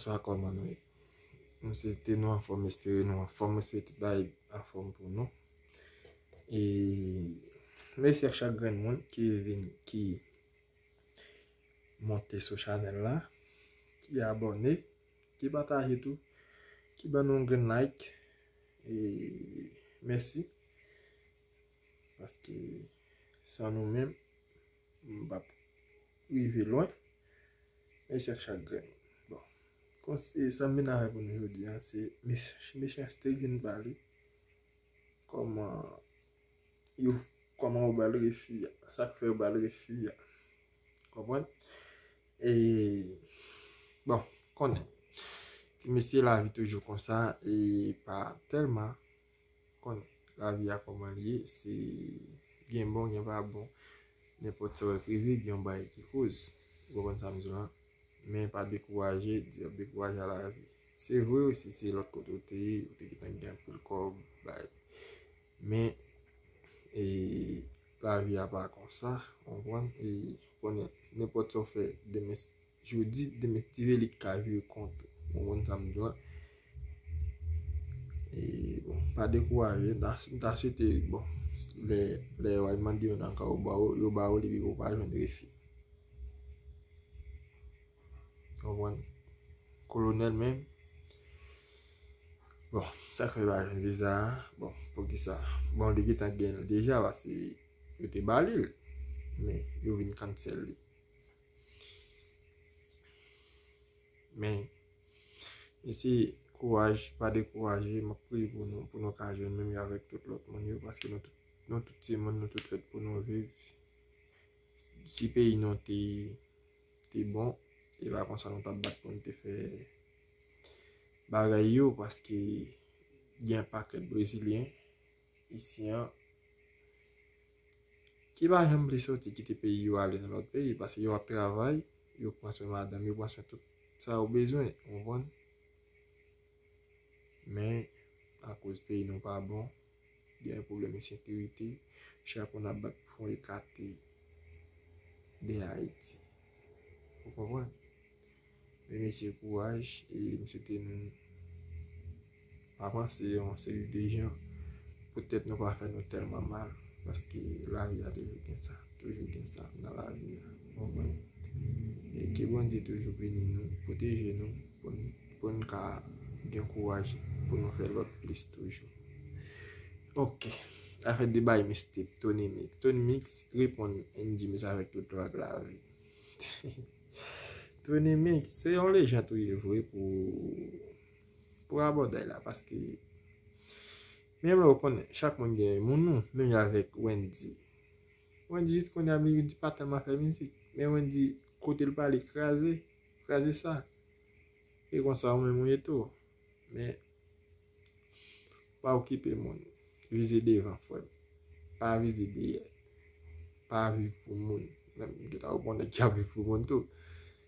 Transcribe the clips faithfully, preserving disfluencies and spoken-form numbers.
Sa kòman nou ye? M swete nou anfòm, m espere nou anfòm, m espere tout bagay anfòm pou nou. E mèsi a chak grenn moun ki vin, ki monte sou chanèl la, ki abòne, ki pataje tou, ki ban nou yon grenn like. E mèsi, paske san nou menm, m p ap rive lwen. Mèsi a chak grenn. Bon, konsi sa m vin avè pou nou jodi a, se mech- mechanste vin pale. Kòman yo, kòman yo ba l refi a? Sa k fè yo ba l refi a? Konprann? E, bon, konnen. Ti mesye, lavi toujou konsa, e pa tèlman konnen lavi a kòman l ye, se gen bon, gen pa bon. Nenpòt sa w wè k rive, gen yon bagay ki koz. Ou konprann sa m di w lan? Men pa dekouraje, di ap dekouraje a lavi. Se vre, si se lòt kote w te ye, ou te gentan gen anpil kòb, bay. Men, e, lavi a pa konsa, ou konprann? E, konnen, nenpòt sa w fè, demen, jodi, demen, ti vye li ka vire kont ou. Ou konprann sa m di w lan? E, bon, pa dekouraje, m ta, m ta swete, bon, lè, lè yo al mande yo nan ka, yo ba w, yo ba w li, epi ou pa jwenn refi. Konprann? Kolonèl menm. Bon, sa k fè pa jwenn viza a? Bon, poukisa? Bon, li gentan gen l deja, paske yo te ba li l. Men, yo vin cancel li. Men, mesye, kouraj, pa dekouraje, m ap priye pou nou, pou nou ka jwenn menm jan avèk tout lòt moun yo, paske nou tout, nou tout se moun, nou tout fèt pou nou viv. Si peyi nou te, te bon, e pa konsa nou t ap bat pou nou te fè bagay yo, paske gen pakèt Brezilyen isi an ki pa janm vle soti kite peyi yo ale nan lòt peyi, paske yo ap travay, yo pran swen madanm, yo pran swen tout sa yo bezwen, ou konprann? Men, akoz peyi nou pa bon, gen pwoblèm ensekirite, chak moun ap bat pou fè yon ekate de Ayiti. Ou konprann? Men mesye, kouraj, e m swete nou avanse yon seri de jan, poutèt nou pa fè nou tèlman mal, paske lavi a toujou gen sa, toujou gen sa nan lavi a, ou konprann? E ke Bondye toujou beni nou, pwoteje nou, pou n, pou n ka gen kouraj pou nou fè lòt plis toujou. Ok, afè de bay mistake, Tony Mix. Tony Mix reponn N G Mix avèk tout lòd lavi. Tony Mix, se yon lejand ou ye vre pou, pou abòday la, paske menm lè ou konnen, chak moun gen moun ou, menm jan avèk Wendy. Wendy jis konnen a, Wendy pa tèlman fè mizik, men Wendy, kote l pale, kraze, kraze sa. E konsa ou menm ou ye tou. Men, pa okipe moun. Vize devan, frè m. Pa vize dèyè. Pa viv pou moun. Menm, gentan ou konnen ki ap viv pou moun tou.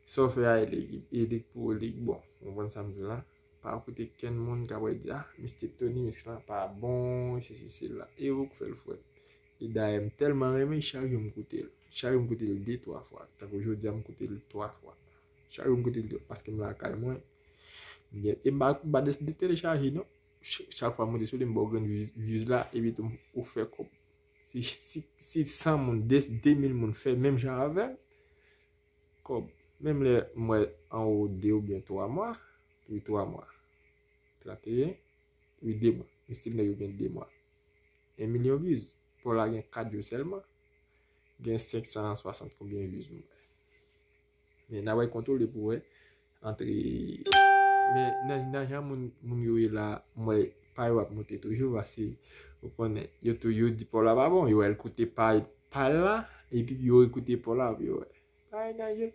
Sa w fè a, e li, e li k pou li k bon. Ou konprann sa m di w la? Pa koute kenn moun k ap di, ah, Mister Tony, mizik lan pa bon, sesi, sela. E ou k fè l, frè m. E dayè, m tèlman renmen, chak jou m koute l. Chak jou m koute l de, twa fwa. Tankou jodi a, m koute l twa fwa. Chak jou m koute l, paske m lakay mwen. M gen, e m pa, m pa deside telechaje, non. Ch-, chak fwa m monte sou li, m ba w grenn views, views la, epi tou, ou fè kòb. Si, si, si san moun, de, de mil moun fè menm jan avè m, kòb. Menm lè m wè anwo de oubyen twa mwa, wi, twa mwa. Tranteyen, wi, de mwa. Mistik nèg yo gen de mwa. En milyon views. Pou la gen kat jou sèlman, gen senk san swasant konbyen views m wè. Men n a wè kontwole pou wè antre. Men nan, nan jan moun, moun yo ye la, m wè pa yo ap monte toujou, paske ou konnen, yo tou, yo di pa w la pa bon, yo al koute pa, pa l la, epi yo rekoute pa w la, pou yo wè. Pa danje.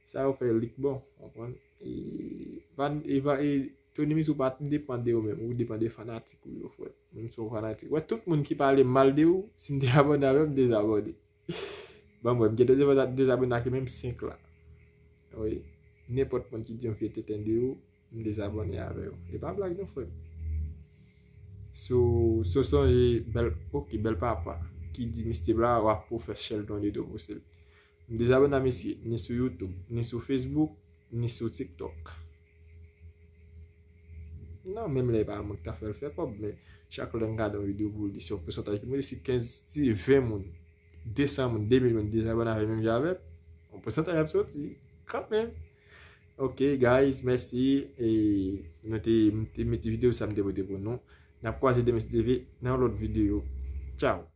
Sa yo fè li k bon, konprann? E, pa, e, pa, e, Tony Mix, ou pa depann de ou menm, ou depann de fanatik ou yo, frè. Menm si w fanatik. Wè, tout moun ki pale mal de ou, si m te abòne avè w, m dezabòne. Ban m wè, m gentan deza-, dezabòne ak menm senk la. Wi. Nenpòt moun ki di yon vye tenten de ou, m dezabòne avè w. E pa blag non, frè m. Sou, sou sonje bèl, ok, bèl papa, ki di Mister Bla w ap pou fè Sheldon de do pou sèl. M dezabòne a misye, ni sou YouTube, ni sou Facebook, ni sou TikTok. Non, menm lè e pa mwen ki ta fè l fè kòb, men chak lè m gade yon videyo pou l di se yon pousantaj ki monte, si kenz, si ven moun, desan moun, de mil moun dezabòne avè menm jan avè m, yon pousantaj ap soti kanmenm. Ok, guys, mèsi. E nou te, te met ti videyo sa m te pote pou nou. N ap kwaze demen si Dye vle nan yon lòt videyo. Tchao.